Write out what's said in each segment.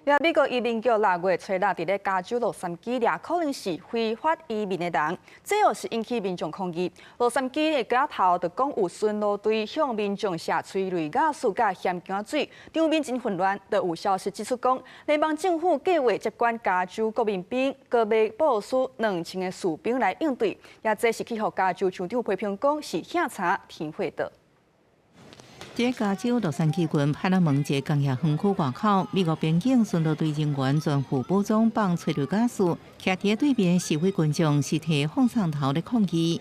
美國移民局6月初六佇咧加州洛杉磯掠可能是非法移民的人，這又是引起民眾抗議。洛杉磯的街頭就講有巡邏隊向民眾射催淚瓦斯佮鹹薑水，場面真混亂。就有消息指出講，聯邦政府計劃接管加州國民兵，閣欲部署2000個士兵來應對，也這是去予加州州長批評講是嚇柴添火的。佇加州洛杉磯郡派拉蒙一个工業園區外口，美國邊境巡邏隊人員全副武裝放催淚瓦斯，徛佇對面示威群眾是提放送頭咧抗議。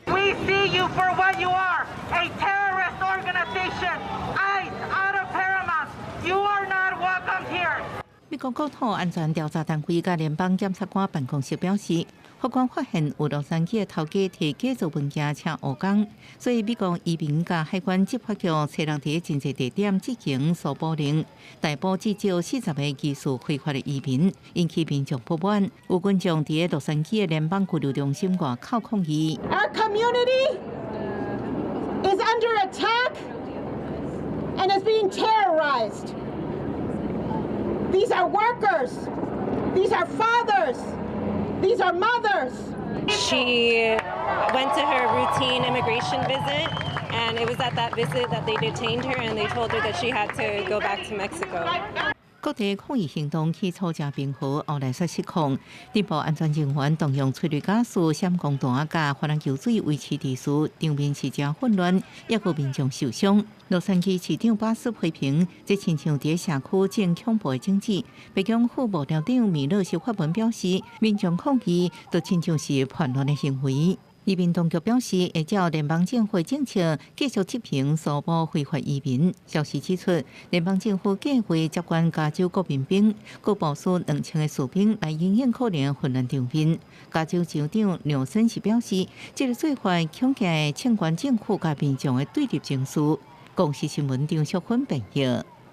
We see you for what you are, a terrorist organization. ICE out of Paramount. You are not welcome here. 美國國土安全調查單位佮聯邦檢察官辦公室表示，法官發現有洛杉磯的頭家提假造文件請移工，所以美國移民佮海關執法局初六佇真濟地點執行搜捕令，逮捕至少40個疑似非法的移民，引起民眾不滿。有群眾佇洛杉磯的聯邦拘留中心外口抗議。 Our community is under attack and is being terrorized. These are workers. These are fathers. These are mothers. She went to her routine immigration visit, and it was at that visit that they detained her and they told her that she had to go back to Mexico. 各地抗議行動起初誠平和，後來煞失控。內部安全人員動用催淚瓦斯、閃光彈佮防彈球水維持秩序，場面是誠混亂，也有民眾受傷。洛杉磯市長巴斯批評，這親像佇社區種恐怖的種子。白宮副幕僚長米勒是發文表示，民眾抗議就親像是叛亂的行為。移民當局表示，會照聯邦政府政策繼續執行搜捕非法移民。消息指出，聯邦政府計劃接管加州國民兵，閣部署2000個士兵來因應可能混亂場面。加州州長紐森是表示，這个做法恐驚會衝關政府佮民眾的對立情緒。公視新聞張淑芬編譯。